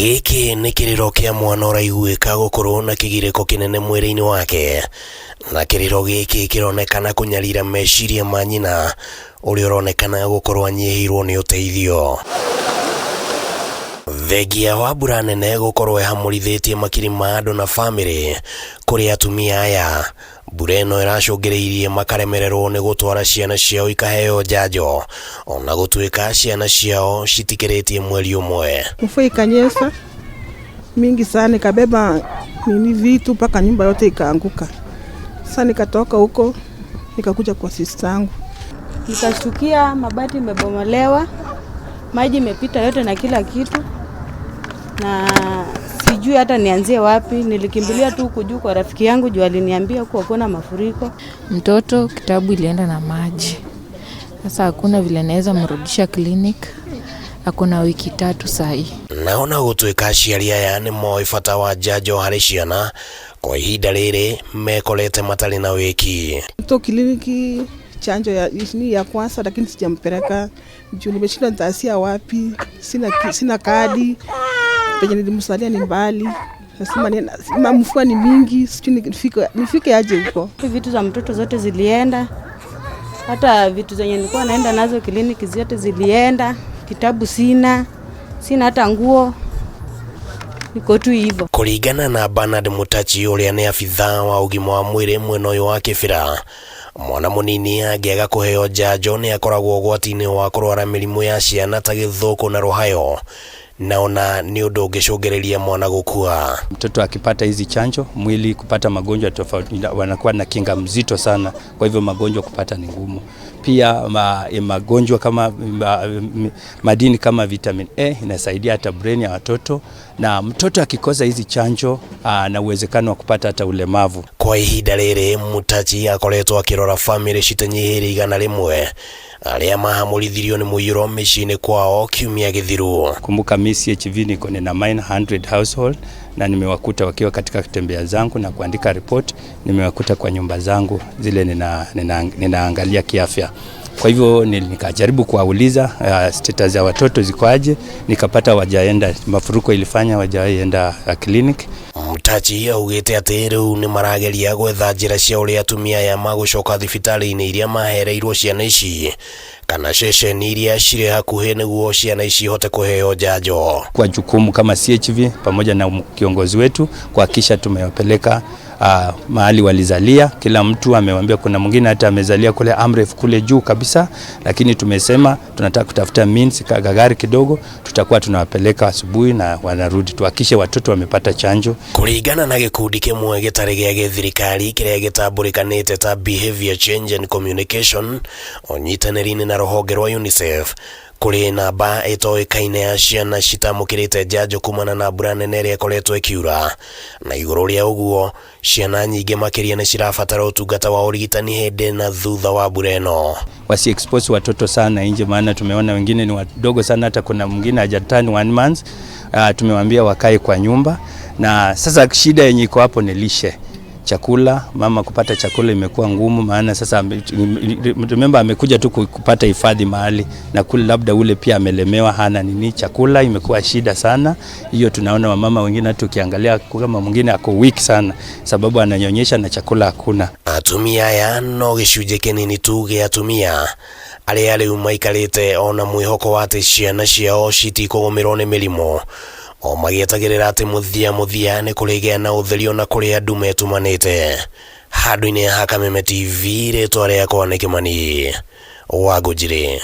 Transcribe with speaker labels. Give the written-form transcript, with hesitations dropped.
Speaker 1: Gĩkĩ nĩ kĩrĩro kĩa mwana ũraiguĩka gũkorwo na kĩgirĩko kĩnene mwĩrĩ-inĩ wake, na kĩrĩro gĩkĩ kĩronekana kũnyarira meciria ma nyina ũrĩa ũronekana gũkorwo anyihĩirwo nĩ ũteithio. Thengia wa mbura nene gũkorwo ĩhamũrithĩtie makiri ma andũ na bamĩrĩ kũrĩ atumia aya, mbura ĩno ĩracũngĩrĩirie makaremererwo nĩ gũtwara ciana ciao ikaheo njanjo ona gũtuĩka ciana ciao citikĩrĩtie mweri ũmwe.
Speaker 2: Mvua ikanyesha mingi sana, ikabeba nini vitu mpaka nyumba yote ikaanguka. Sasa nikatoka huko nikakuja kwa sister yangu.
Speaker 3: Nikashtukia mabati imebomolewa, maji imepita yote na kila kitu, na sijui hata nianzie wapi. Nilikimbilia tu huku juu kwa rafiki yangu juu aliniambia huku hakuna mafuriko.
Speaker 4: Mtoto kitabu ilienda na maji. Sasa hakuna vile naweza mrudisha clinic. Akona wiki 3 sahi.
Speaker 1: Naona gũtuĩka aciari aya nĩ moĩ bata wa njanjo harĩ ciana, kwa ihinda rĩrĩ mekorete matarĩ na wĩki.
Speaker 2: Mtoto kliniki chanjo ya, ni ya kwanza, lakini sijampeleka juu nimeshindwa nitaanzia wapi. Sina kadi, penye nilimsalia ni mbali. Nasema mvua ni mingi, sijui nifike aje huko.
Speaker 3: Vitu za mtoto zote zilienda, hata vitu zenye nilikuwa naenda nazo kliniki zote zilienda. Kitabu sina, sina hata nguo, niko tu hivyo.
Speaker 1: Kũringana na Bernard Mutachi ũrĩa nĩ abithaa wa ũgima wa mwĩrĩ mwena ũyũ wa Kĩbĩra, mwana mũnini angĩaga kũheo njanjo nĩ akoragwo ũgwati-inĩ wa kũrwara mĩrimũ ya ciana ta gĩthũkũ na rũhayo, na ona nĩ ũndũ ũngĩcũngĩrĩria mwana gũkua.
Speaker 5: Mtoto akipata hizi chanjo, mwili kupata magonjwa tofauti, wanakuwa na kinga mzito sana, kwa hivyo magonjwa kupata ni ngumu. Pia magonjwa kama madini kama vitamin A inasaidia hata brain ya watoto, na mtoto akikosa hizi chanjo na uwezekano wa kupata hata ulemavu.
Speaker 1: Kwa ihinda rĩrĩ Mutachi akoretwo akĩrora bamĩrĩ citanyihĩire 100 arĩa mahamũrithirio nĩ mũiyũro mĩciĩ-inĩ kwao kiumia gĩthiru.
Speaker 5: Kumbuka mi CHV niko nina 900 household na nimewakuta wakiwa katika kutembea zangu na kuandika report, nimewakuta kwa nyumba zangu zile ninaangalia kiafya. Kwa hivyo nikajaribu kuwauliza status ya watoto ziko aje, nikapata wajaenda, mafuriko ilifanya wajaenda clinic.
Speaker 1: Mutachi augĩte atĩ rĩu nĩ marageria gwetha njĩra cia ũrĩa atumia aya magũcoka thibitarĩ-inĩ iria mahereirwo ciana ici kana ceceni iria cirĩ hakuhĩ nĩguo ciana ici ihote kũheo njanjo.
Speaker 5: Kwa jukumu kama CHV pamoja na kiongozi wetu kuhakikisha tumewapeleka mahali walizalia. Kila mtu amewambia, kuna mwingine hata amezalia kule Amref kule juu kabisa, lakini tumesema tunataka kutafuta means gari kidogo, tutakuwa tunawapeleka asubuhi na wanarudi, tuhakikishe watoto wamepata chanjo.
Speaker 1: Kũringana na gĩkundi kĩmwe gĩtarĩ gĩa gĩthirikari kĩrĩa gĩtambũrĩkanĩte ta Behavior Change and Communication ũnyitanĩri-inĩ na rũhonge rwa UNICEF, kũrĩ namba ĩtoĩkaine ya ciana citamũkĩrĩte njanjo kumana na mbura nene ĩrĩa ĩkoretwo ĩkiura, na igũrũ rĩa ũguo ciana nyingĩ makĩria nĩ cirabatara ũtungata wa ũrigitani hĩndĩ na thutha wa mbura ĩno.
Speaker 5: Wasi expose watoto sana nje, maana tumeona wengine ni wadogo sana, hata kuna mwingine hajaturn 1 month. Tumewaambia wakae kwa nyumba, na sasa shida yenye iko hapo ni lishe chakula. Mama kupata chakula imekuwa ngumu, maana sasa remember amekuja tu kupata hifadhi mahali na kule, labda ule pia amelemewa, hana nini, chakula imekuwa shida sana. Hiyo tunaona wamama wengine, hata ukiangalia kama mwingine ako weak sana, sababu ananyonyesha na chakula hakuna.
Speaker 1: Atumia aya no gĩcunjĩ kĩnini tu gĩa atumia arĩa rĩu maikarĩte ona mwĩhoko wa atĩ ciana ciao citikũgũmĩrwo nĩ mĩrimũ, o magĩetagĩrĩra atĩ mũthia mũthia nĩ kũrĩgĩa na ũtheri ona kũrĩ andũ metumanĩte. Handũ-inĩ ha Kameme TV, rĩtwa rĩakwa nĩ Kĩmani wa Ngũnjiri.